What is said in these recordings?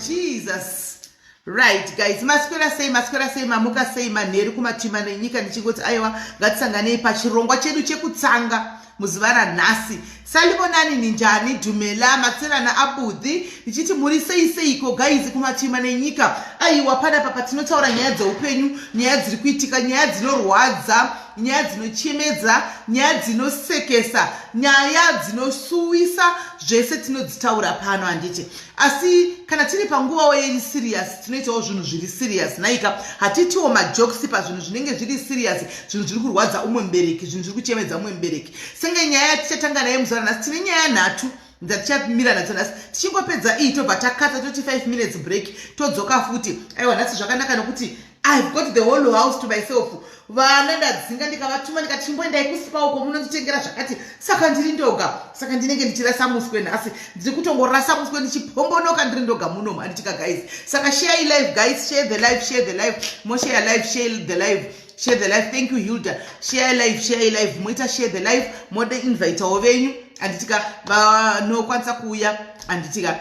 Jesus. Right guys, maswera sei, maswera sei, mamuka sei manheru kumatima nenyika ndichingoti aiwa ngatisanganei pachirongwa chedu chekutsanga muzuva ranhasi. Salibonani ninjani dhumela matserana abudhi ndichiti muri sei seiko guys kumatima nenyika. Aiwa panapa patinotaura nyaya dzeupenyu, nyaya dziri kuitika, nyaya dzinorwadza, nyaya dzinochemedza, nyaya dzinosekesa, nyaya dzinosuwisa, zvese tinodzitaura pano handiti. Asi kana tiri panguvawo yeri serious tinoitawo zvinhu zviri serious nhaika. Hatiitiwo majokes pazvinhu zvinenge zviri serious, zvinhu zviri kurwadza umwe mubereki, zvinhu zviri kuchemedza umwe mubereki. Senge nyaya yatichatanga nayo muzuva ranhasi, tine nyaya nhatu dzatichamira nadzo nhasi. Tichingopedza iyi tobva takata toti 5 minutes break todzoka futi. Aiwa nhasi zvakanaka nokuti I've got the whole house to myself. Vana ndadzinga ndikavatuma ndikati chimboendai kusipa uko munonditengera zvakati. Saka ndiri ndoga. Saka ndinenge ndichirasa muswe nhasi. Ndiri kutongorasa muswe ndichipombonoka ndiri ndoga munomu handitika guys. Saka share live guys, share the live, share the live. Mo share live, share the live. Share the live. Thank you Hilda. Share live, share live. Moita share the live. Mode invitewo venyu handitika vanokwanisa kuuya handitika.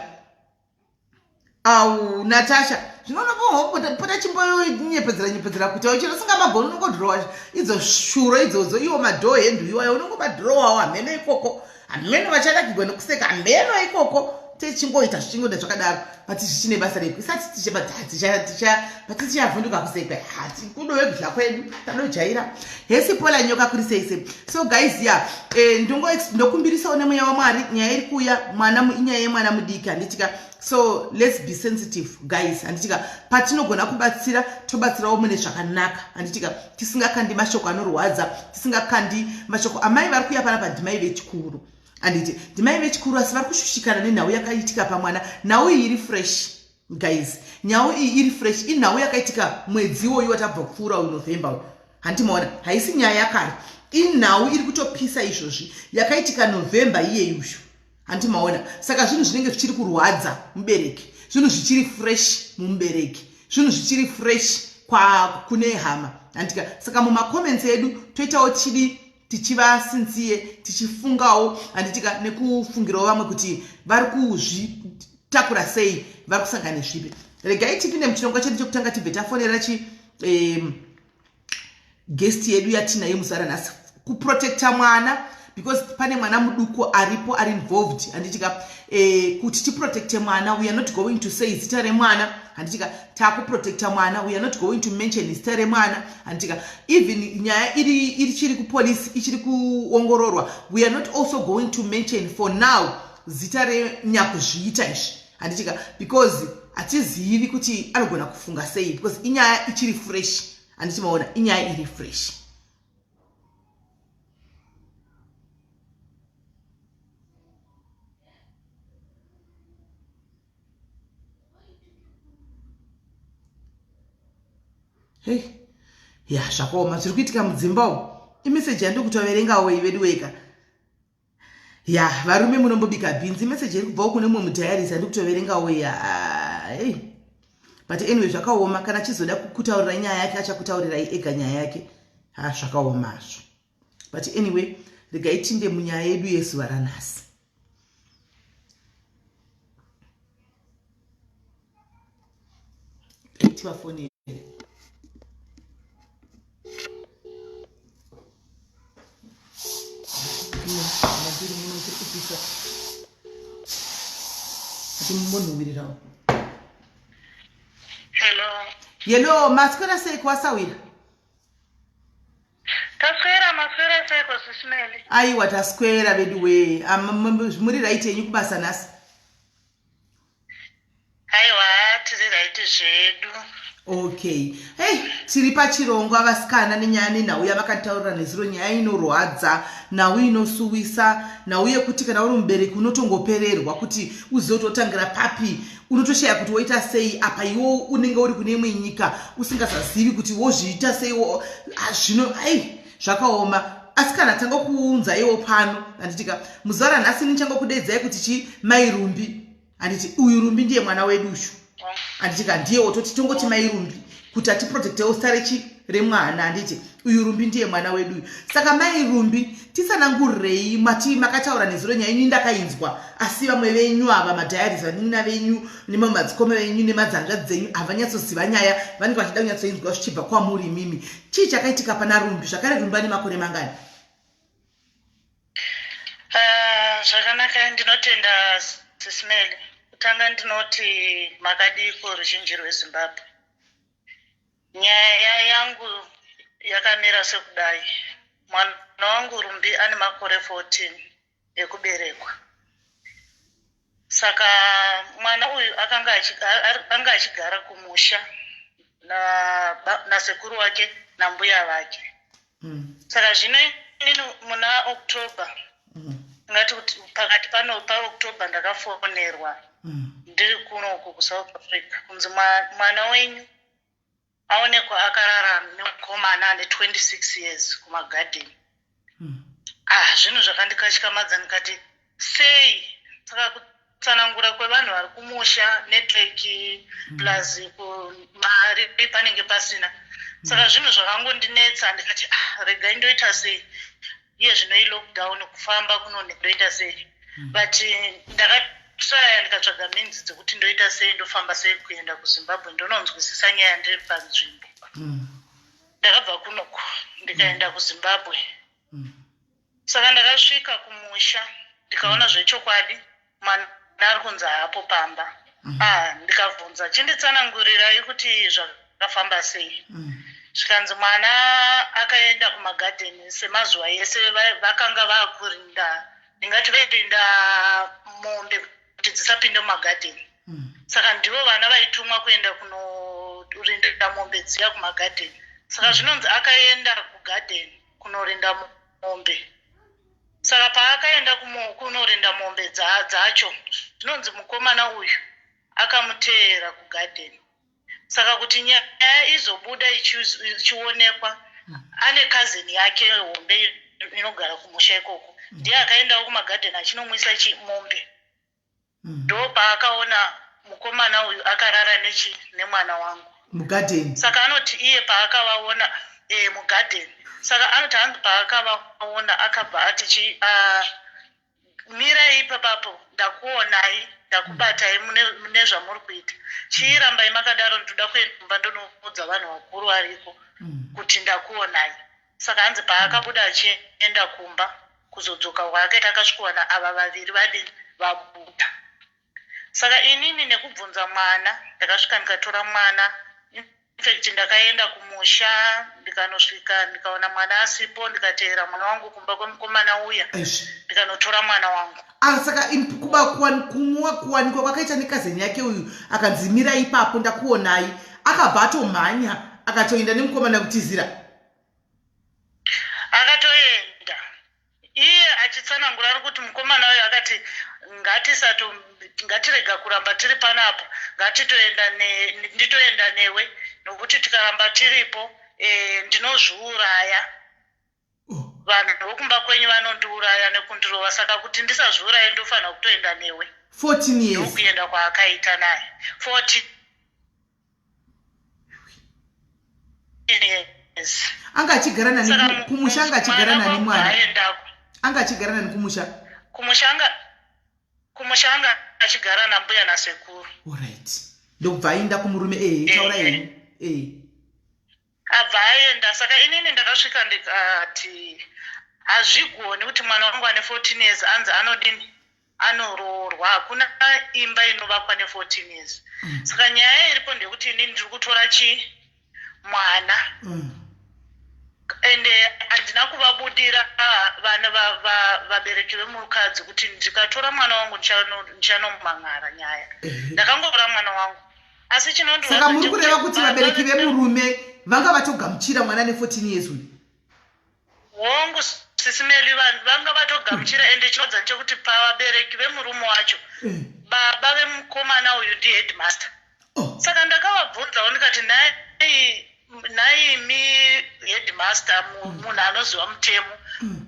Au Natasha, zvinoona pota chimbonyepedzera nyepedzera kuita uchiro usingamagoni unongodhirowa idzo shuro idzodzo iwo madhoo hendu iwayo unongomadhirowawo hameno ikoko hameno vachanakigwa nekuseka hameno ikoko techingoita zvichingoita zvakadaro but zvichine basa reku isati tichavhunduka kusekwa hati kudove kudla kwedu tanojaira hesi pola nyoka kuri sei sei so guys ya eh, ndokumbirisawo nemweya wamwari nyaya iri kuuya mwana inyaya yemwana mudiki handitika so let's be sensitive guys handitika patinogona kubatsira tobatsirawo mune zvakanaka handitika tisingakandi mashoko anorwadza tisingakandi mashoko amai vari kuuya panapa ndimai vechikuru handiti ndimai vechikuru asi vari kushushikana nenhau yakaitika pamwana nhau iyi iri fresh guys nhau iyi iri fresh inhau yakaitika mwedzi iwoyu watabva kupfuura uyu november uyu hanti maona haisi nyaya yakare inhau iri kutopisa izvozvi yakaitika november iyeyuyu hanti maona saka zvinhu zvinenge zvichiri kurwadza mubereki zvinhu zvichiri fresh mumubereki zvinhu zvichiri fresh kwa kune hama hantika saka mumacomments edu toitawo chidi tichiva sincere tichifungawo handitika nekufungirawo vamwe kuti vari kuzvitakura sei vari kusangana nezvipi regai tipinde muchirongwa chedu chekutanga tibve tafonera chi guest yedu yatinayo muzuva ranhasi kuprotecta mwana because pane mwana muduku aripo ari involved handitika kuti tiprotecte mwana we are not going to say zita remwana handitika takuprotecta mwana we are not going to mention zita remwana handitika even nyaya iri ichiri kupolice ichiri kuongororwa we are not also going to mention for now zita renyakuzviita izvi handitika because hatizivi kuti anogona kufunga sei because inyaya ichiri fresh handiti maona inyaya iri fresh. Hey, ya zvakaoma zviri kuitika mudzimba umu imeseji yandiri kutoverengawo iyi vedu weka ya varume munombobika bhinzi message iri kubvawo kune mumwe mudiaries andiri kutoverengawo ya hey. But anyway zvakaoma kana chizoda kukutaurirai nyaya yake achakutaurirai ega nyaya yake ha zvakaomazvo but anyway regai tinde munyaya yedu yezuva ranhasi. Tivafonere. Mandiri muno tiri kupisa. Ati mumbonhuwirirawo. Hello. Hello, maswera sei kwasawira? Taswera, maswera seiko sisi Meli? Aiwa taswera vedu wee. Muri right yenyu kubasa nhasi? Aiwa tiri right zvedu. Okay. Hey, tiri pachirongwa vasikana nenyaya nenhau yavakataurira nezuro nyaya inorwadza, nhau inosuwisa, nhau yekuti kana uri mubereki unotongopererwa kuti uzive kuti wotangira papi, unotoshaya kuti woita sei apa iwo unenge uri kune imwe nyika usingasazivi kuti wozviita sei zvino ai zvakaoma asi kana tanga kuunza iwo pano handitika muzuva ranhasi nichangokudeedzai kuti chi mai Rumbi handiti uyu Rumbi ndiye mwana wedu ushu handitika ndiye wototi tongoti mai Rumbi kuti atiprotectewo zita rechi Remwana, handiti? Uyu Rumbi ndiye mwana wedu uyu. Saka mai Rumbi, titsanangurirei. Mati makataura nezuro nyaya yenyu, ndakainzwa, asi vamwe venyu ava madiaries, vanin'ina venyu nemamwe madzikoma venyu nemadzanzva dzenyu havanyatsoziva nyaya, vanenge vachida kunyatsoinzwa zvichibva kwamuri imimi. Chii chakaitika pana Rumbi? Zvakare, Rumbi ane makore mangani? Ah, zvakanaka, ndinotenda Sis Melly. Kutanga ndinoti makadii kuruzhinji rweZimbabwe? Nyaya yangu yakamira sekudai. Mwana wangu Rumbi ane makore 14 ekuberekwa. Saka mwana uyu akanga anga achigara kumusha nasekuru wake nambuya vake. Saka zvino inini muna October, ngati kuti pakati pano paOctober, ndakafonerwa ndiri kuno uku kuSouth Africa kunzi mwana wenyu aonekwa akarara nemukomana ane 26 years kumagadheni. Ah, zvinhu zvakandikatyamadza, ndikati sei? Saka kutsanangura kwevanhu vari kumusha, network plus mari panenge pasina, saka zvinhu zvakangondinetsa. Ndikati, ah, regai ndoita sei iye zvino ilockdown, kufamba kunone, ndoita sei? But ndakatraya, ndikatsvaga means dzekuti ndoita sei, ndofamba sei kuenda kuZimbabwe ndononzwisisa nyaya ndiri panzvimbo. Ndakabva kunoku ndikaenda kuZimbabwe. Saka ndakasvika kumusha, ndikaona zvechokwadi mwana ari kunzi haapo pamba. Ah, ndikabvunza, chinditsanangurirai kuti zvakafamba sei? Zvikanzi mwana akaenda kumagadheni semazuva ese, vakanga vakurinda, ndingati vairinda mombe kuti dzisapinde mumagadheni. Saka ndivo vana vaitumwa kuenda kunorinda mombe dziya kumagadheni. Saka zvinonzi akaenda kugadheni kunorinda mombe. Saka paakaenda kunorinda mombe dzacho, zvinonzi mukomana uyu akamuteera kugadheni. Saka kuti nyaya izobuda ichionekwa, ane cousin yake hombe inogara kumusha ikoko, ndiye akaendawo kumagadheni achinomwisa mombe. Ndo paakaona mukomana uyu akarara nechi nemwana wangu mugadheni. Saka anoti iye paakavaona mugadheni, saka anoti hanzi paakavaona akabva ati chi, mirai ipapapo, ndakuonai, ndakubatai mune zvamuri kuita, chiirambai makadaro, ndoda kuenda kumba ndonoudza vanhu vakuru variko kuti ndakuonai. Saka hanzi paakabuda achienda kumba, kuzodzoka kwaakaita akasvikowana ava vaviri vadini, vabuda. Saka inini nekubvunza mwana, ndakasvika ndikatora mwana. Infact ndakaenda kumusha, ndikanosvika ndikaona mwana asipo, ndikateera mwana wangu kumba kwemukomana uya, ndikanotora mwana wangu. Ah, saka kuba kuwanikwa kwakaita nekazeni yake uyu, akanzi mirai ipapo, ndakuonai, akabva atomhanya akatoenda nemukomana kutizira. Akatoenda. Iye achitsanangura ari kuti mukomana uyu akati, ngatisato, ngatirega kuramba tiri panapa, ngatitoenda ne, nditoenda newe, nokuti tikaramba tiripo ndinozviuraya. Vanhu vokumba kwenyu vanondiuraya nekundirova, saka kuti ndisazviuraye ndofanira kutoenda newe. 14 years. Ndokuenda kwaakaita naye 14 years. Anga achigara nani Saka kumusha? Anga achigara mwana nani mwana? Aendako. Anga achigara nani kumusha? Kumusha anga achigara nambuya nasekuru. Alright, ndokubva aenda kumurume. Ee, taura henyu, ee. Abva aenda. Saka inini ndakasvika ndikati hazvigoni kuti mwana wangu ane 14 years anzi anodini, anoroorwa. Hakuna imba inovakwa ne14 years. Saka nyaya iripo ndeyekuti inini ndiri kutora chii, mwana, ende handina kuvabudira vana vabereki vemukadzi kuti ndikatora mwana wangu ndichanomang'ara nyaya. Ndakangotora mwana wangu, asi chinondirwadza Saka muri kureva ndechekuti kuti vabereki vemurume vanga vatogamuchira mwana ne14 years uyu? Hongu, Sis Melly, vanhu vanga vatogamuchira. Ende chinodza ndechekuti pavabereki vemurume wacho, baba vemukomana uyu ndiheadmaster. Saka ndakavabvunzawo ndikati, nhai, nhaimi headmaster, munhu anoziva mutemo,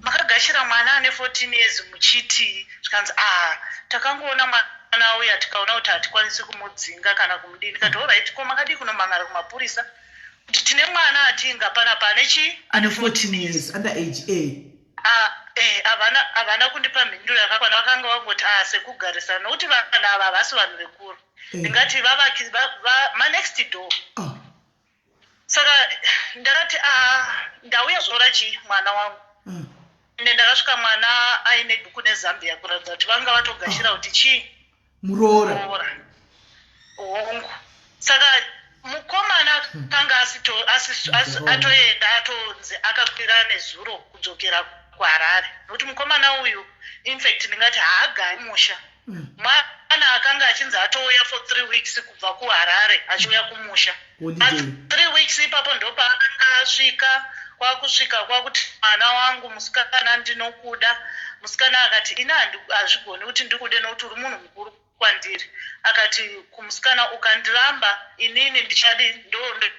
makagashira mwana ane 14 years muchiti? Zvikanzi, ah, takangoona mwana uya tikaona kuti hatikwanisi kumudzinga kana kumudini. Ndikati, alright, ko makadii kunomang'ara kumapurisa? Kuti tine mwana atinga panapa ane chii? Ane 14 years, under age a. Ah, havana kundipa mhinduro yakakwana. Vakanga vangoti a sekugarisana, nokuti vanhu ava havasi vanhu vekuru. Ndingati vavaki manext door. Saka ndakati, a, ndauya zora chii mwana wangu. Ende ndakasvika mwana aine dhuku neZambia, kuratidza kuti vanga vatogashira kuti chii? Muroora. Muroora, hongu. Saka mukomana akanga atoenda, atonzi akakwira nezuro kudzokera kuHarare, nokuti mukomana uyu, infact ndingati haagari musha. Mwana akanga achinzi atouya for 3 weeks kubva kuHarare achiuya kumusha. Holiday. Pa3 weeks ipapo ndopaakanga asvika. Kwakusvika kwakuti, "Mwana wangu musikana, ndinokuda." Musikana akati, "Ini hazvigoni kuti ndikude nokuti uri munhu mukuru kwandiri." Akati kumusikana, "Ukandiramba inini ndichadi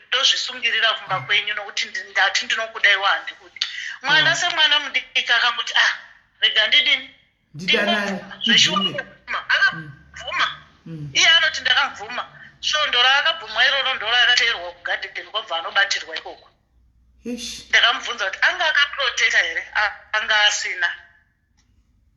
ndozvisungirira kumba kwenyu, nokuti ndati ndinokuda, iwe handikudi." Mwana semwana mudiki akangoti, "Ah, rega ndidini?" Ndidanani. Ndingobvuma zveshuwa. Ibvume. Akabvuma. Iye anoti, "Ndakabvuma." Svondo raakabvumwa iroro ndo raakateerwa kugadheni, kwabva anobatirwa ikoko. Ish. Ndakamubvunza kuti anga akaprotecta here. Anga asina.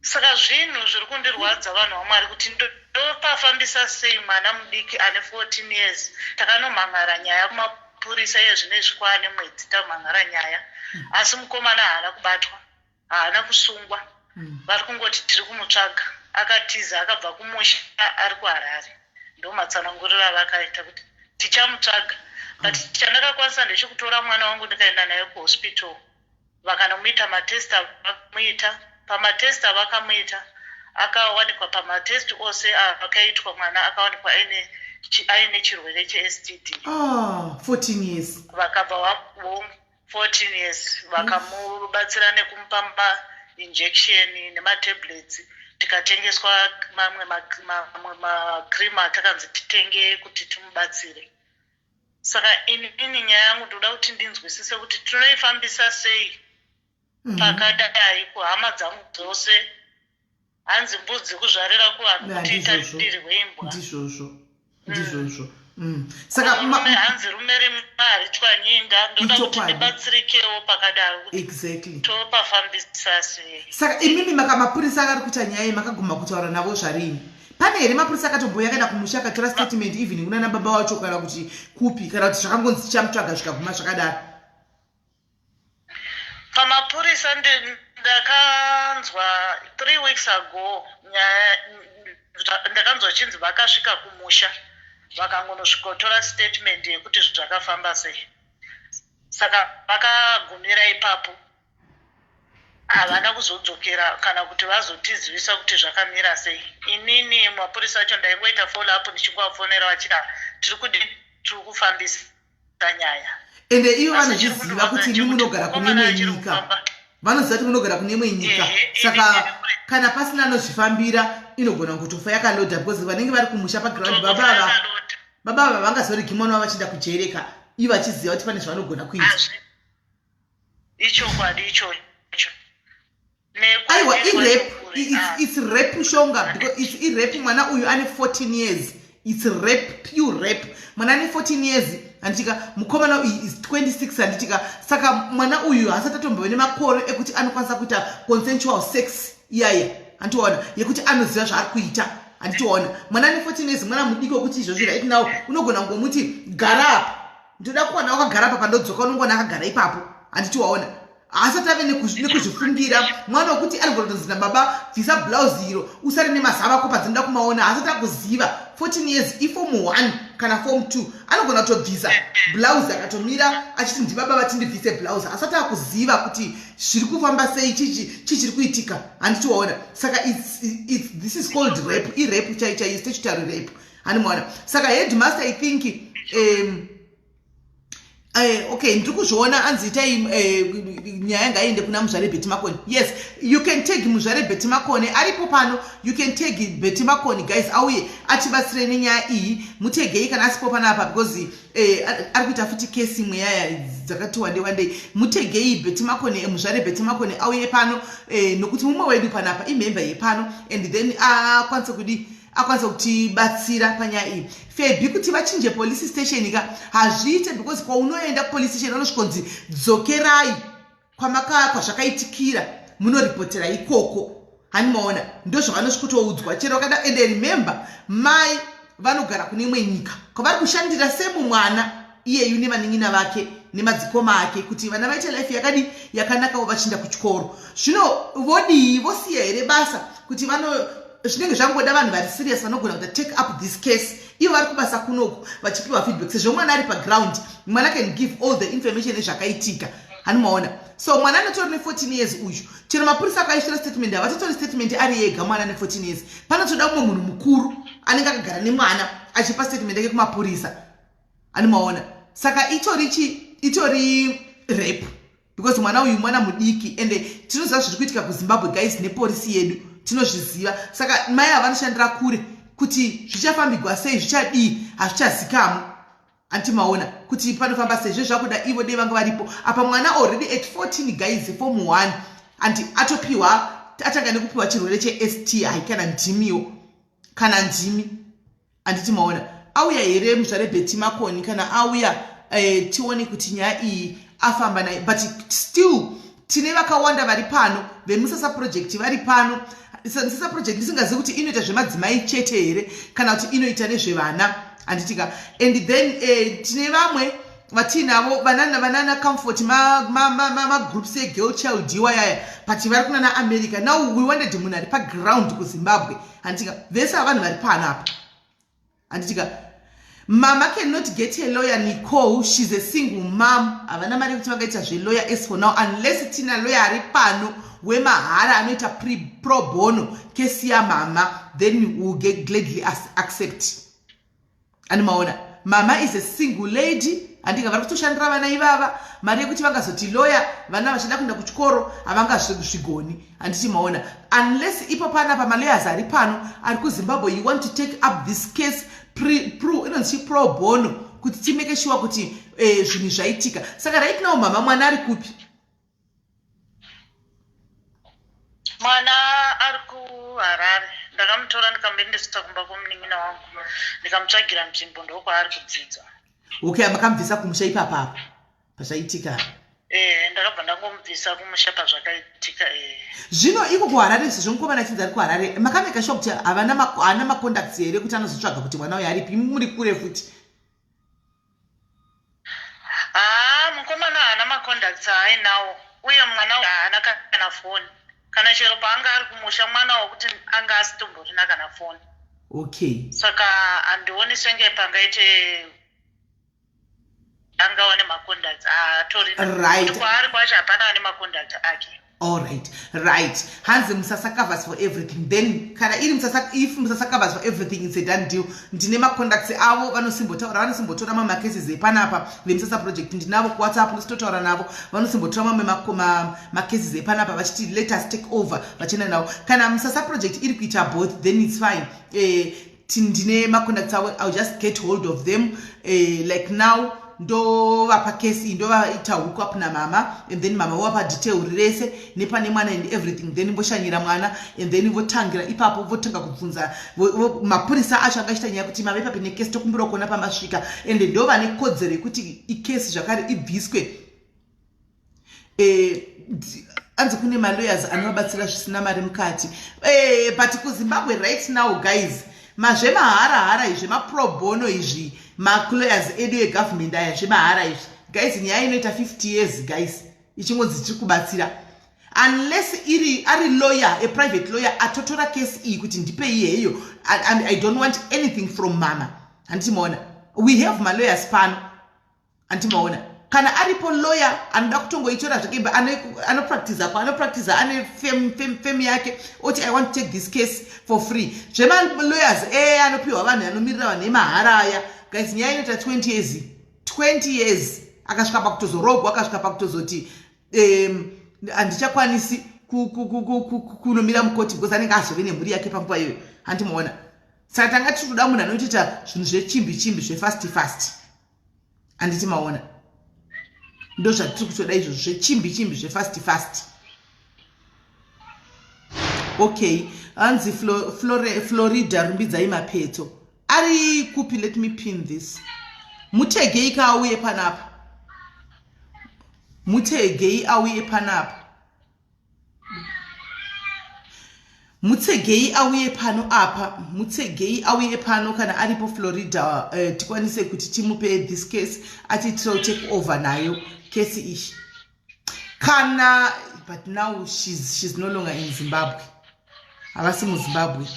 Saka zvinhu zviri kundirwadza, vanhu vaMwari, kuti ndopafambisa sei mwana mudiki ane 14 years. Takanomhan'ara nyaya kumapurisa iye zvinezvi kwaane mwedzi tamhan'ara nyaya, asi mukomana haana kubatwa, haana kusungwa. Vari kungoti tiri kumutsvaga, akatiza, akabva kumusha ari kuHarare. Ndo matsananguriro avakaita kuti tichamutsvaga. But chandakakwanisa ndechekutora mwana wangu, ndikaenda naye kuhospital, vakanomuita matest avakamuita. Pamatest avakamuita, akawanikwa, pamatest ose akaitwa mwana akawanikwa aine chirwere cheSTD. Ah, 14 years. Vakabva 14 years. Vakamubatsira nekumupa mainjection nematablets, tikatengeswa mamwe macream atakanzi titenge kuti timubatsire. Saka inini nyaya yangu ndoda kuti ndinzwisise kuti tinoifambisa sei pakadai kuhama dzangu dzose. Hanzi mbudzi kuzvarira kuvanhu kuti Ndizvozvo. itarirwe imbwa. Ndizvozvo. Saka Hanzi rume rimwe haritwanyinda. Ndoda kuti Ichokwadi. ndibatsirikewo pakadaro kuti topafambisa sei. Saka imimi maka mapurisa akari kuita nyaya iyi, makaguma kutaura navo zvarini? Pane here mapurisa akatomboya akaenda kumusha akatora statement, even kunana baba wacho, kana kuti kupi, kana kuti zvakangonzi tichamutsvaga, zvikaguma zvakadaro? Pamapurisa ndakanzwa 3 weeks ago nyaya, ndakanzwa chinzi vakasvika kumusha, vakangonosvikotora statement yekuti zvakafamba sei. Saka vakagumira ipapo, havana kuzodzokera kana kuti vazotizivisa kuti zvakamira sei. Inini mapurisa acho ndaingoita follow up ndichingovafonera vachiti, "Ah, tiri kudi, tiri kufambisa nyaya." Ende ivo Asi chiri vanozviziva kundorwadza kuti imi ndechekuti munogara kune mukomana imwe achiri nyika. kufamba. Vanoziva kuti munogara kune imwe nyika. Saka kana pasina anozvifambira, inogona kutofa yakalodha, because vanenge vari kumusha paground, baba ava Yakalodha. Baba ava vangazoregi mwana wavo vachienda kujereka ivo vachiziva kuti pane zvavanogona kuita? Ichokwadi ichocho. Aiwa, irape. It's rape, shonga, because it's irape. Mwana uyu ane 14 years. It's rape, pure rape. Mwana ane 14 years, handitika? Mukomana uyu is 26, handitika? Saka mwana uyu hasati atombove nemakore ekuti anokwanisa kuita consensual sex iyaya, handitiona, yekuti anoziva zvaari kuita, handitiona? Mwana ane 14 years, mwana mudiki wekuti izvozvi right now unogona kungomuti, "Gara apa, ndoda kuwana wakagara apa, pandodzoka." Unongoona akagara ipapo, handiti waona? Haasati ave nekuzvifungira. Mwana wekuti anogona kutonzi nababa, "Bvisa blouse iro, usare nemazava ako padzinoda kumaona." Haasati akuziva. 14 years, iform 1 kana form 2. Anogona kutobvisa blouse akatomira achiti, "Ndibaba vati ndibvise blouse." Asati akuziva kuti zviri kufamba sei, chii chiri kuitika, handiti waona? Saka this is called rape. Irape chai chai, statutory rape, handimaona? Saka headmaster, I think, okay, ndiri kuzviona anzi itai nyaya ngaiende kuna Muzvare Betty Makoni. Yes, you can tag Muzvare Betty Makoni, aripo pano. You can tag Betty Makoni, guys, auye atibatsire nenyaya iyi. Mutegei kana asipo panapa, because ari kuita futi kesi imwe yaya dzakati wandei wandei. Mutegei Betty Makoni, Muzvare Betty Makoni, auye pano, nokuti mumwe wedu panapa, imember yepano, and then akwanise kudi. akwanisa kutibatsira panyaya iyi. Febi, kuti vachinje police station ka hazviite, because kwaunoenda kupolice station vanosvikonzi dzokerai kwamaka kwazvakaitikira, munoripotera ikoko. Hani maona ndozvavanosvikotoudzwa chero vakada. And remember, mai vanogara kune imwe nyika kwavari kushandira semumwana iyeyu nevanin'ina vake nemadzikoma ake, kuti vana vaite life yakadi yakanakawo vachiinda kuchikoro. Zvino vodii? Vosiya here basa? Kuti vano zvinenge zvangoda vanhu vari serious vanogona kuta take up this case. Ivo vari kubasa kunoku vachipiwa feedback, sezvo mwana ari paground. Mwana can give all the information ezvakaitika. Hanimaona? So mwana anotori ne14 years uyu, chero mapurisa akaisvira statement, havatotori statement ari ega mwana ne14 years. Panotoda mumwe munhu mukuru anenge akagara nemwana achipa statement yake kumapurisa. Animaona? Saka itori chi itori rape, because mwana uyu mwana mudiki, ende tinoziva zviri kuitika kuZimbabwe, guys, nepolisi yedu tinozviziva. Saka mai havanoshandira kure, kuti zvichafambigwa sei, zvichadii, hazvichazikamwa. Antimaona kuti panofamba sei? Zvezvakuda ivo dei vanga varipo apa. Mwana already at 14, guys, form 1, andi atopiwa, atanga nekupiwa chirwere cheSTI. Kana ndimiwo, kana ndimi, handiti maona auya here muzvare Beti Makoni? Kana auya, tione kuti nyaya iyi afamba naye. But still tine vakawanda vari pano veMusasa Project vari pano. Musasa Project ndisingazivi kuti inoita zvemadzimai chete here kana kuti inoita nezvevana, handitika? And then tine vamwe vatiinavo vanana Comfort, magroups egirl child iwayaya, but vari kunana America. Now we wanted munhu ari paground kuZimbabwe, handitika? Vese avanhu vari pano apa, handitika? Mama cannot get a lawyer, Nicole. She's a single mom, havana mari yekuti vangaita zvelawyer as for now, unless tina lawyer ari pano wemahara anoita pro bono kesi yamama, then will get gladly accept. Ani maona, mama is a single lady, handinga vari kutoshandira vana ivava. Mari yekuti vangazoti lawyer, vana vachida kuenda kuchikoro, havangazvigoni, handiti maona? Unless ipo panapa malawyers ari pano ari kuZimbabwe, you want to take up this case inonzi pro bono, kuti timake sure kuti zvinhu zvaitika. Saka right now mama, mwana ari kupi? Mwana ari kuHarare. Ndakamutora ndikamuendesa kumba kwomunin'ina wangu, ndikamutsvagira nzvimbo, ndokwaari kudzidza. Okay, makamubvisa kumusha ipapapa pazvaitika? Eh, ndakabva ndangomubvisa kumusha pazvakaitika, eh. Zvino iko kuHarare, sezvo mukomana achinzi ari kuHarare, makamake sure kuti havana haana macontacts here, kuti anozotsvaga kuti mwana uyu aripi? Muri kure futi. Haa, mukomana haana macontacts aainawo, uye mwana haana kana foni, kana chero paanga ari kumusha mwana wokuti anga asitomborina kana foni. Saka handioni senge pangaite angawane macontacts aatori. Kwaari kwacho hapana ane macontacts ake. Allright, right. Hanzi Musasa covers for everything. Then kana iri Musasa, if Musasa covers for everything, it's a done deal. Ndine macontacts avo, vanosimbotaura, vanosimbotora mamwe macases epanapa. VeMusasa Project ndinavo kuWhatsApp, ndositotaura navo. Vanosimbotora mamwe macases epanapa vachiti let us take over, vachienda navo. Kana Musasa Project iri kuita both, then it's fine. Ndine macontacts avo. I'll just get hold of them, like now ndovapa kesi, ndovaita hook up namama, and then mama vovapa detail rese nepane mwana and everything. Then voshanyira mwana and then votangira ipapo, votanga kubvunza mapurisa acho angachiita nyaya kuti mave papi nekesi, tokumbira kuona pamasvika. And ndo vane kodzero yekuti ikesi zvakare ibviswe. Anzi kune malawyers anovabatsira zvisina mari mukati, but kuZimbabwe right now, guys, mazvemaharahara izvi, zvemapro bono izvi, malawyers edu egovernment aya, zvemahara izvi, guys, nyaya inoita 50 years, guys, ichingonzi tiri kubatsira, unless iri ari lawyer, a private lawyer atotora kesi iyi kuti ndipei heyo, I don't want anything from mama. Handiti maona we have malawyers pano? Handiti maona kana aripo lawyer anoda kutongoitora zvake, anopractiza kwaanopractiza, ane firm yake, oti I want to take this case for free? Zvemalawyers e anopiwa vanhu, anomirira vanhu emahara aya, guys, nyaya inoita 20 years, 20 years, akasvika pakutozorogwa, akasvika pakutozoti handichakwanisi kunomira mukoti, because anenge azove nemhuri yake panguva iyoyo. Handimaona? Saka tanga tiri kuda munhu anotoita zvinhu zvechimbi chimbi, zvefast fast. Handiti maona? Ndo zvatiri kutoda izvozvo, zvechimbi chimbi, zvefast fast. Okay. Hanzi Florida Rumbidzai Mapeto ari kupi? Let me pin this. Mutegei ka auye panapa. Mutegei auye panapa. Mutsegei auye pano apa. Mutsegei auye pano kana aripo Florida, tikwanise kuti timupe this case, atiitirawo take over nayo kesi iyi kana. But now she's no longer in Zimbabwe, havasi muZimbabwe.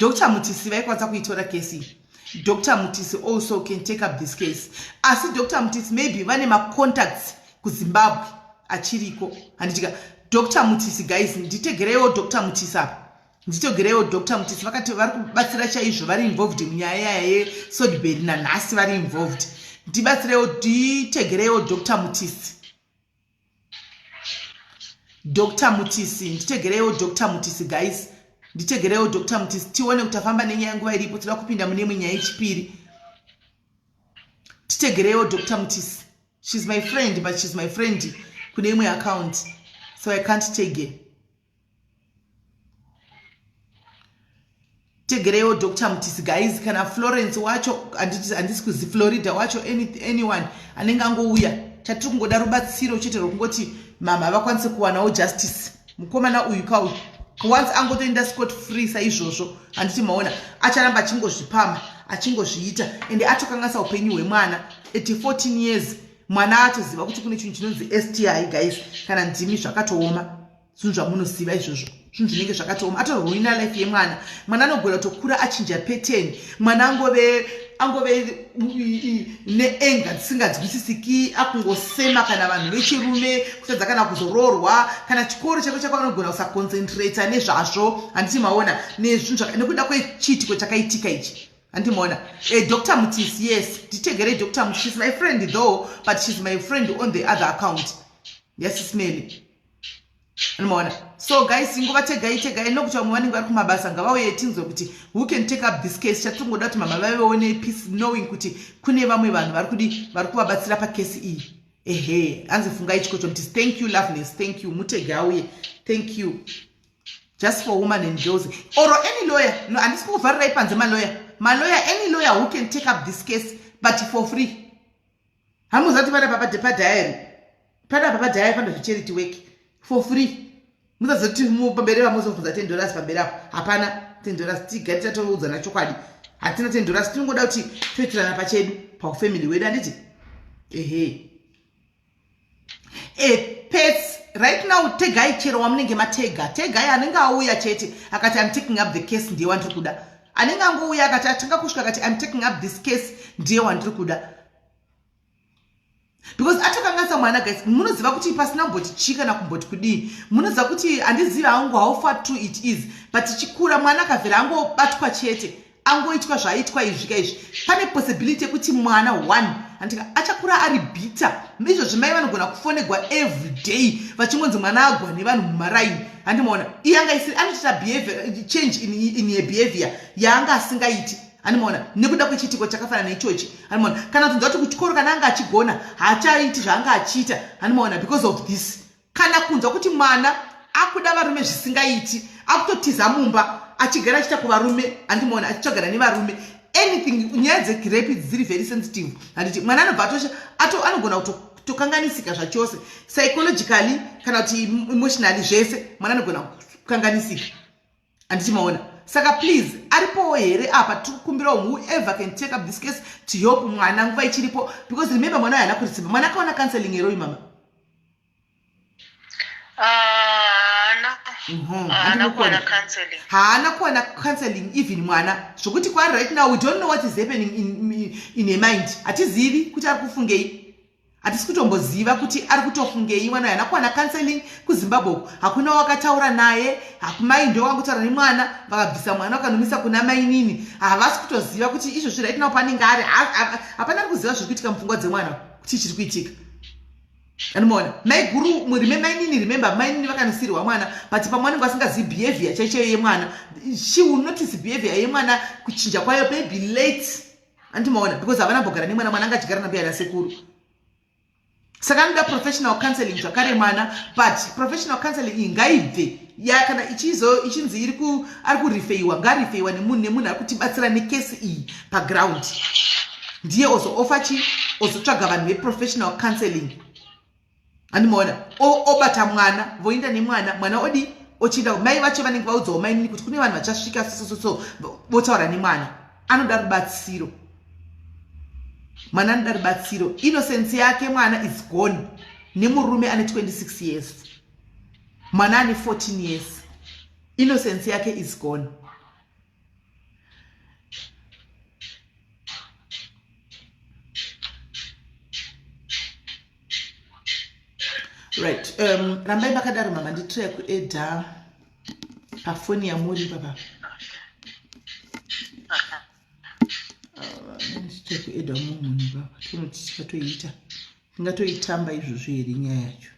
Dr Mutisi vaikwanisa kuitora kesi. Dr Mutisi also can take up this case, asi Dr Mutisi maybe vane macontacts kuZimbabwe achiriko, handitika? Dr Mutisi, guys, nditegereiwo Dr Mutisi apa, nditegereiwo Dr Mutisi. Vakati vari kubatsira chaizvo, vari involved munyaya yaya yeSodbury, nanhasi vari involved. Ndibatsireiwo, nditegereiwo Dr Mutisi. Dr Mutisi, nditegereiwo Dr Mutisi. Guys, nditegereiwo Dr Mutisi, tione kuti afamba nenyaya. Nguva iripo, toda kupinda mune imwe nyaya yechipiri. Titegereiwo Dr Mutisi. She's my friend, but she's my friend kune imwe account, so I can't take her. Tegereiwo Dr Mutisi, guys. Kana Florence wacho, handisi kuzi Florida wacho, anyone anenge angouya. Chatiri kungoda rubatsiro chete rwekungoti mama vakwanise kuwanawo justice. Mukomana uyu kauyu, once angotoenda scot free saizvozvo, handiti maona, acharamba achingozvipama, achingozviita, ende atokanganisa upenyu hwemwana at 14 years. Mwana atoziva kuti kune chinhu chinonzi STI. Guys, kana ndimi, zvakatooma. Zvinhu zvamunoziva izvozvo, zvinhu zvinenge zvakatooma. Atoruina life yemwana. Mwana anogona kutokura achinja pattern. Mwana angove neanger dzisinganzwisisiki, akungosema kana vanhu vechirume, kutadza kana kuzoroorwa, kana chikoro chako chako anogona kusaconcentrata nezvazvo, handiti maona, nekuda kwechiitiko chakaitika ichi, handimaona? Dr Mutisi, yes, nditegerei Dr Mutisi. She's my friend though, but she's my friend on the other account. Yes, Smelly, anomaona. So guys, nguva tegai, tegai, nokuti vamwe vanenge vari kumabasa. Ngavauye tinzwe kuti who can take up this case. Chatingoda kuti mama vavewo nepeace, knowing kuti kune vamwe vanhu vari kudi, vari kuvabatsira pakesi iyi. Ehe, hanzi Fungai Chikocho Mutisi. Thank you, Loveness, thank you. Mutege auye, thank you. Just for woman and girls or any lawyer. No, handisi kuvharirai panze malawyer. Malawyer, any lawyer who can take up this case, but for free. Hamuzati panapa padiary, panapa padiary pano zvecharity work for free. Musazoti pamberi vamuzobvunza $10. Pamberi apo hapana $10. Tigari tatoudzana chokwadi, hatina $10. Tinongoda kuti toitirana pachedu, paufamily wedu, handiti? Ehe, pets right now, tegai chero wamunenge matega. Tegai anenge auya chete akati, "I'm taking up the case," ndiye wandiri kuda. Anenge angouya akati, atanga kusvika akati, "I'm taking up this case," ndiye wandiri kuda, because atokanganisa mwana. Guys, munoziva kuti pasina kumboti chii kana kumboti kudii, munoziva kuti, handizivi hangu how far true it is, but chikura mwana akavhera angobatwa chete, angoitwa zvaaitwa izvika izvi, pane possibility yekuti mwana one andika achakura ari bitter. Izvozvi mai vanogona kufonegwa every day vachingonzi mwana agwa nevanhu mumaraini, handimaona? Iye anga isiri anotoita behavior change in her behavior yaanga asingaiti, handimaona, nekuda kwechiitiko chakafanana neichochi, handimaona? Kana kutonzwa kuti kuchikoro kana anga achigona, haachaiti zvaanga achiita, handimaona, because of this. Kana kunzwa kuti mwana akuda varume zvisingaiti, akutotiza mumba, achigara achiita kuvarume, handimaona, achitsvagana nevarume, anything. Nyaya dzerape dziri very sensitive, handiti? Mwana anobva ato anogona kutokanganisika zvachose psychologically kana kuti emotionally, zvese. Mwana anogona kukanganisika, handiti maona? Saka please, aripowo here apa? Tiri kukumbirawo whoever can take up this case to help mwana nguva ichiripo, because remember, mwana uyo haana kurisimba. Mwana akaona counseling here uyu, mama? Haana. Haana kuwana counseling. Haana kuwana counseling even mwana, zvokuti kwaari right now we don't know what is happening in her mind. Hatizivi kuti ari kufungei, hatisi kutomboziva kuti ari kutofungei. Mwana uyu haana kuwana counseling kuZimbabwe uku, hakuna wakataura naye. Hakumai ndo wakutaura nemwana, vakabvisa mwana vakanomisa kuna mainini. Havasi kutoziva kuti izvozvi right now panenge ari. Hapana ari kuziva zviri kuitika mupfungwa dzemwana, kuti chiri kuitika, anomaona? Maiguru murime mainini, remember, mainini vakanosirwa mwana, but pamwe vanenge vasingazivi behavior chaichaiyo yemwana. She will notice behavior yemwana kuchinja kwayo maybe late, andimaona, because havana mbogara nemwana. Mwana anga achigara nambuya nasekuru. Saka anoda professional counseling zvakare mwana, but professional counseling iyi ngaibve ya kana ichizo ichinzi iri ku ari kurifeiwa, ngarifeiwa nemunhu nemunhu ari kutibatsira nekesi iyi paground, ndiye ozoofa chi ozotsvaga vanhu veprofessional counseling. Andimaona obata mwana, voenda nemwana, mwana odi ochienda. Mai vacho vanenge vaudzawo mainini kuti kune vanhu vachasvika sososo, votaura nemwana. Anoda rubatsiro mwana, anoda rubatsiro. Innocence yake mwana is gone nemurume ane 26 years, mwana ane 14 years. Innocence yake is gone. Right, rambai makadaro mama, nditry kuedha pafoni yamuri papa. Nditry kuedha munhu papa, tonoti tikatoiita, tingatoitamba izvozvo here nyaya yacho?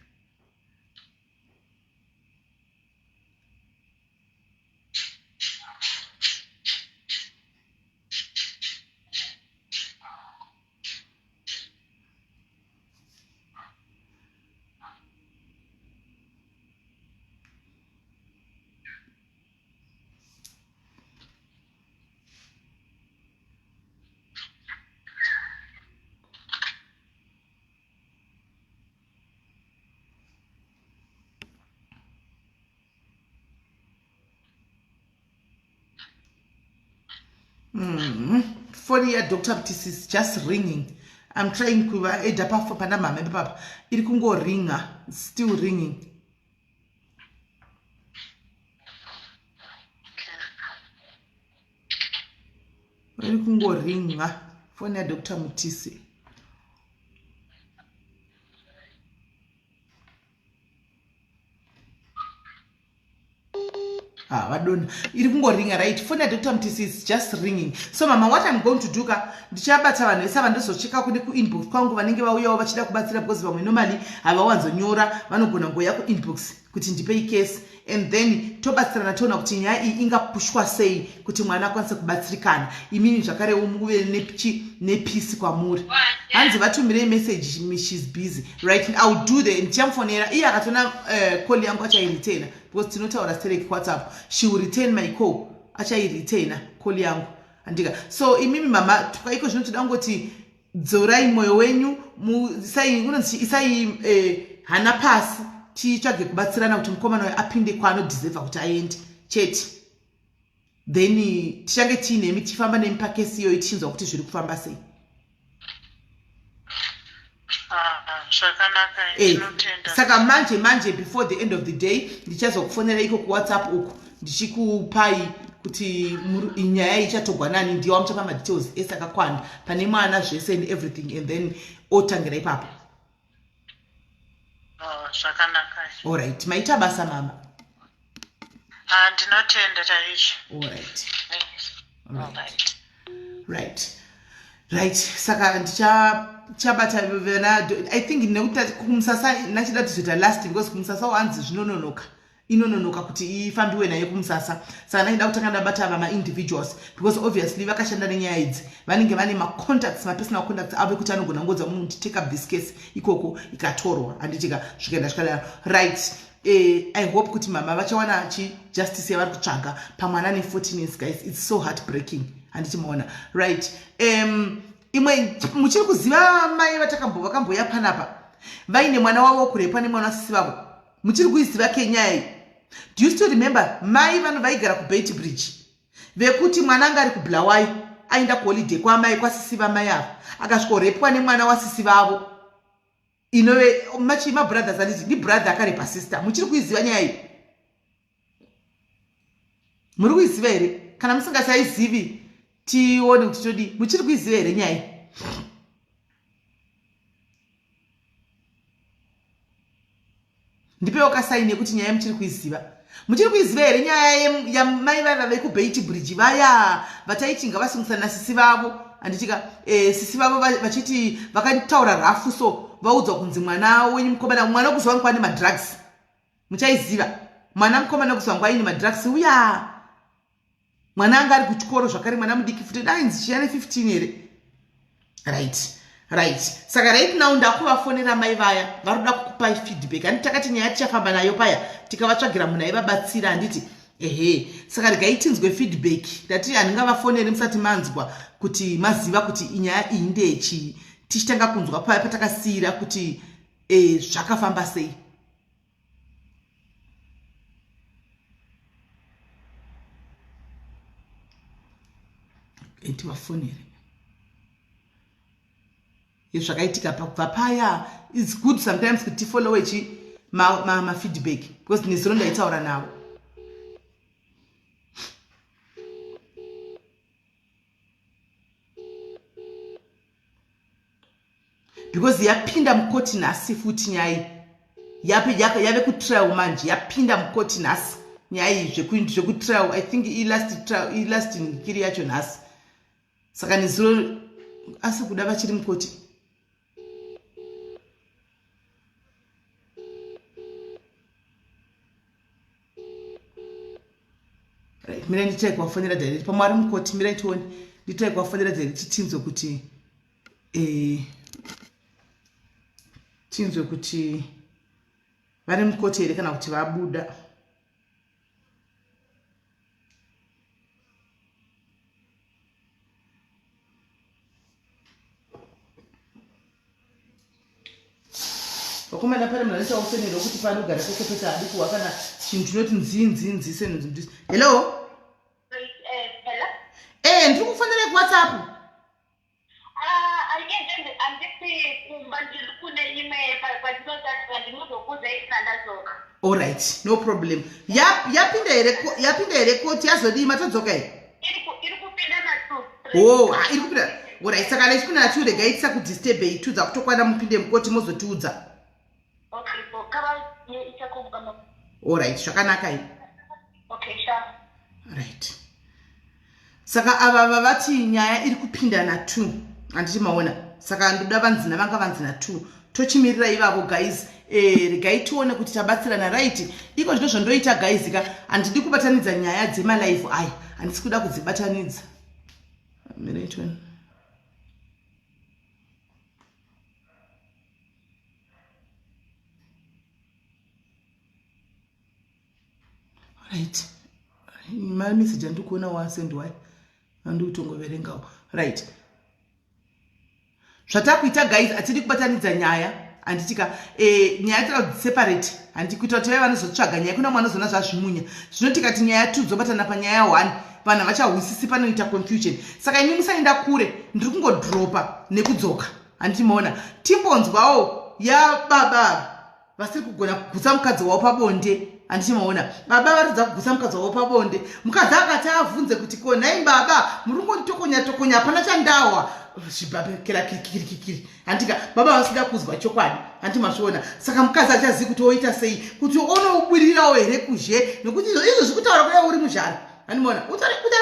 Foni yaDr Mtisi is just ringing. I'm trying kuvaedha pafo pana mama ipapapa, iri kungoringa, still ringing, iri kungoringa foni yaDr Mutisi. Ah, vadona, iri kungoringa. Right, phone yaDr Mtisi is just ringing. So mama, what I'm going to do ka, ndichabata vanhu vese ava, ndozocheka kune kuinbox kwangu vanenge vauyawo vachida kubatsira, because vamwe normally havawanzonyora, vanogona ngoya kuinbox kuti ndipei case, and then tobatsirana, toona kuti nyaya iyi ingapushwa sei kuti mwana akwanise kubatsirikana. Imini zvakarewo muve nepeace kwamuri. Hanzi vatumirei message, she's busy. Right, I will do the ndichamufonera iye akatona call yangu achairitena, because tinotaura stereki WhatsApp. She will return my call, achairitena call yangu, andika. So imimi mama, twaiko zvino toda kungoti dzorai mwoyo wenyu, unonzi isai hana pasi, titsvage kubatsirana kuti mukomana uyo apinde kwaanodeserva kuti aende chete. Then tichange tiinemi, tichifamba nemi pakesi iyoyo, tichinzwa kuti zviri kufamba sei. Ah, zvakanaka. Ndinotenda. Saka manje manje, before the end of the day, ndichazokufonera iko kuWhatsApp uku, ndichikupai kuti nyaya ichatogwa nani, ndiyo wamuchapa madetails ese akakwana pane mwana, zvese and everything, and then otangira ipapo. Oh, zvakanaka. Alright, maita basa mama. Ah, ndinotenda chaizvo. Alright. Yes. Alright. Alright. Right, saka ndichabata vana, I think, nekuti kumusasa nachida tizoita last, because kumusasa wanzi zvinononoka, inononoka kuti ifambiwe naye kumusasa. Saka ndaida kutanga ndabata vamaindividuals, because obviously vakashanda nenyaya idzi, vanenge vane macontacts, mapersonal contacts avo, ekuti anogona ngodza munhu kuti take up this case ikoko, ikatorwa, handitika, zvikaenda zvikadaro. Right, I hope kuti mama vachawana chi justice yavari kutsvaga pamwana ne14 years. Guys, it's so heartbreaking, handiti maona? Right, imwe muchiri kuziva mai vakamboya panapa vaine mwana wavo kurepwa nemwana wasisi vavo? Muchiri kuiziva kenyaya iyi? Do you still remember mai vano vaigara kuBeit Bridge, vekuti mwana anga ari kuBulawayo, aenda kuholiday kwamai, kwasisi vamai ava, akasvikorepwa nemwana wasisi vavo, inove machi mabrothers, anditi? Ndibrother akarepa sister. Muchiri kuiziva nyaya iyi? Muri kuiziva here? Kana musingachaizivi, tione kuti todii. Muchiri kuiziva here nyaya iyi? Ndipewo kasaini yekuti nyaya muchiri kuiziva. Muchiri kuiziva here nyaya yamai vaiva vekuBeit Bridge vaya vataiti ngavasungisana nasisi vavo, handitika? Sisi vavo vachiti vakataura rafu, so vaudzwa kunzi mwana wenyu mukomana, mwana wekuzwanikwa ane madrugs. Muchaiziva? Mwana mukomana wekuzwangwa aine madrugs uya, mwana anga ari kuchikoro zvakare, mwana mudiki futi, dainzi chiya ne15 here? Right. Right, saka right now ndakuvafonera mai vaya vari kuda kukupai feedback. Handiti takati nyaya tichafamba nayo paya tikavatsvagira munhu aivabatsira, handiti? Ehe, saka regai tinzwe feedback. Ndati handingavafoneri musati manzwa kuti maziva kuti inyaya iyi ndeyechii. Tichitanga kunzwa paya patakasiyira kuti e, zvakafamba sei. Tivafonere zvakaitika pakubva paya. Its good sometimes kuti tifollowe chi mafeedback ma, ma because nezuro ndaitaura navo. Because yapinda mukoti nhasi futi nyaya yave kutrial manje, yapinda mukoti nhasi nyaya iyi zvekutrial. I think ilast trial, ilast ngikiri yacho nhasi. Saka nezuro asi kuda vachiri mukoti. Right, mirai nditrai kuvafonera direct. Pamwe ari mukoti, mirai tione. Nditrai kuvafonera direct tinzwe kuti eh, tinzwe kuti vari mukoti here kana kuti vabuda. Vakomana, pane munhu anoita usenero kuti panogara pese pese haadi kuhwa kana chinhu chinoti nzii nzii nzii senonzi. Hello? Hello? Eh, ndiri kufonera kuWhatsApp. Handisi kumba, ndiri kune imwe pandinozokuudza isina ndadzoka. Allright, no problem. Yapinda here yapinda here koti? Yazodii? Matodzoka here? Iri kupinda na2. Oh, ha, iri kupinda. Alright, saka kana ichipinda na2, regai tisakudisturbei. Tudza kutokwana mupinde mukoti mozotiudza. Okay, so kava ichakomuka. Alright, zvakanaka iyi. Okay, sha. Right, saka ava vavati nyaya iri kupinda na2, handiti maona? Saka ndoda vanzina vanga vanzi na2, tochimirira ivavo guys. Regai tione kuti tabatsirana. Right, iko zvino zvondoita guys ka, handidi kubatanidza nyaya dzemalive aya, handisi kuda kudzibatanidza. Mirai tione. Right, mameseji andiri kuona wasendwai andi kutongoverengawo. Right, zvatakuita guys, hatidi kubatanidza nyaya, handitika? Nyaya tira kuti separate, handi kuita kuti vaya vanozotsvaga nyaya kuna mwana anozoona zvazvimunya. Zvino tikati nyaya two dzobatana panyaya one, vanhu havachahwisisi, panoita confusion. Saka imi musaenda kure, ndiri kungodropa nekudzoka, handiti maona? Timbonzwawo yababa vasiri kugona kugutsa mukadzi wavo pabonde, handiti maona? Baba varidza kugutsa mukadzi wavo pabonde, mukadzi akati avhunze kuti, "Ko nhai baba, muri kungonditokonya tokonya, hapana chandahwa, zvibabekera kirikirikiri," handika? Baba vasida kuzwa chokwadi, handi mazviona? Saka mukadzi achazivi kuti oita sei, kuti onoburirawo here kuzhe, nekuti izvo zvikutaura kudai uri muzhara, handimaona? Utari kudai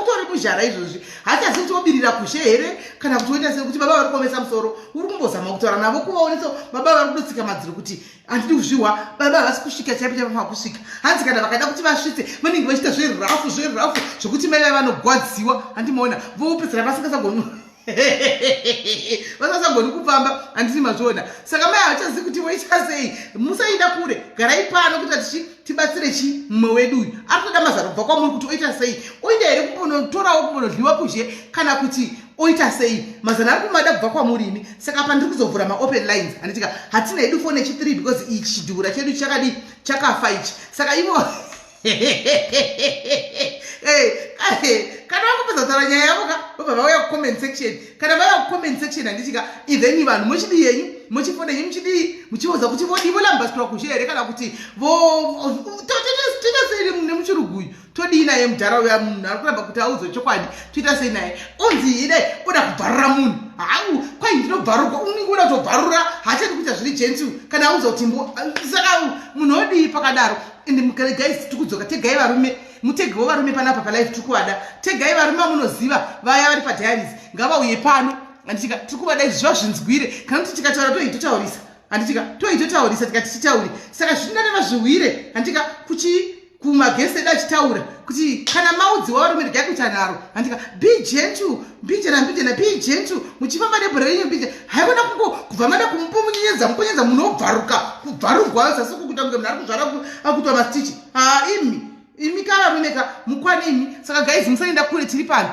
utori muzhara izvozvi, haachazivi kuti obirira kushe here kana kuti oita sei, kuti baba vari kuomesa musoro. Uri kumbozama kutaura navo kuvaonesa, baba vari kudotsika madziro kuti handidi kuzvihwa. Baba havasi kusvika chaipo chaipo kusvika, hanzi kana vakada kuti vasvitse vanenge vachiita zverafu zverafu zvokuti mai vai vanogwadziwa, handimaona? Vopedzera vasingasagoni vasasagoni kufamba, handiti mazviona? Saka mai havachazivi kuti voita sei. Musaida kure, garai pano kuita tichi tibatsire chi mumwe wedu uyu ari kutoda mazano kubva kwamuri kuti oita sei, oenda here kumbonotorawo kumbonodliwa kuzhe kana kuti oita sei. Mazano ari kumada kubva kwamuri imi. Saka apa ndiri kuzovhura maopen lines, handitika? Hatina hedu foni yechi3 because ichi chidhura chedu chakadii, chakafa ichi. Saka ivo kana vakupedza kutaura nyaya yavo ka, vobva vauya kucomment section. Kana vauya kucomment section, handitika, then vanhu muchidii yenyu, muchifona yenyu, muchidii, muchiudza kuti vodii, volambasirwa kuzhe here kana kuti toita sei nemuchiruguyu, todii naye mudhara uya munhu ari kuramba kuti audzwe chokwadi, toita sei naye? Onzi idai oda kubvarura munhu, hau kwai ndinobvarurwa, unenge uda kutobvarura, haachadi kuita zviri gentle kana audzwa kuti mbo. Saka munhu odii pakadaro? And guys, tiri kudzoka. Tegai varume, mutegewo varume panapa palive, tiri kuvada. Tegai varume vamunoziva vaya vari padiaries, ngavauye pano, handitika? Tiri kuvada izvi, zvazvinzwire. Kana kuti tikataura toi totaurisa, handitika? Toi totaurisa tikati titaure, saka zvirinane vazviwire, handitika? Kuchi Kumagesi edu achitaura kuti kana maudziwa varume, regai kuita nharo, handika? Be gentle, mbijena mbijena, be gentle muchifamba nebhora renyu mbije. Haikona kungo kubva mada kumupumunyenyedza mupunyedza, munobvaruka kubvarugwa zasi kukuita kunge munhu ari kuzvara, akuitwa mastitches. Ha, imi, imi ka varume ka, mukwane imi. Saka guys, musaenda kure, tiri pano.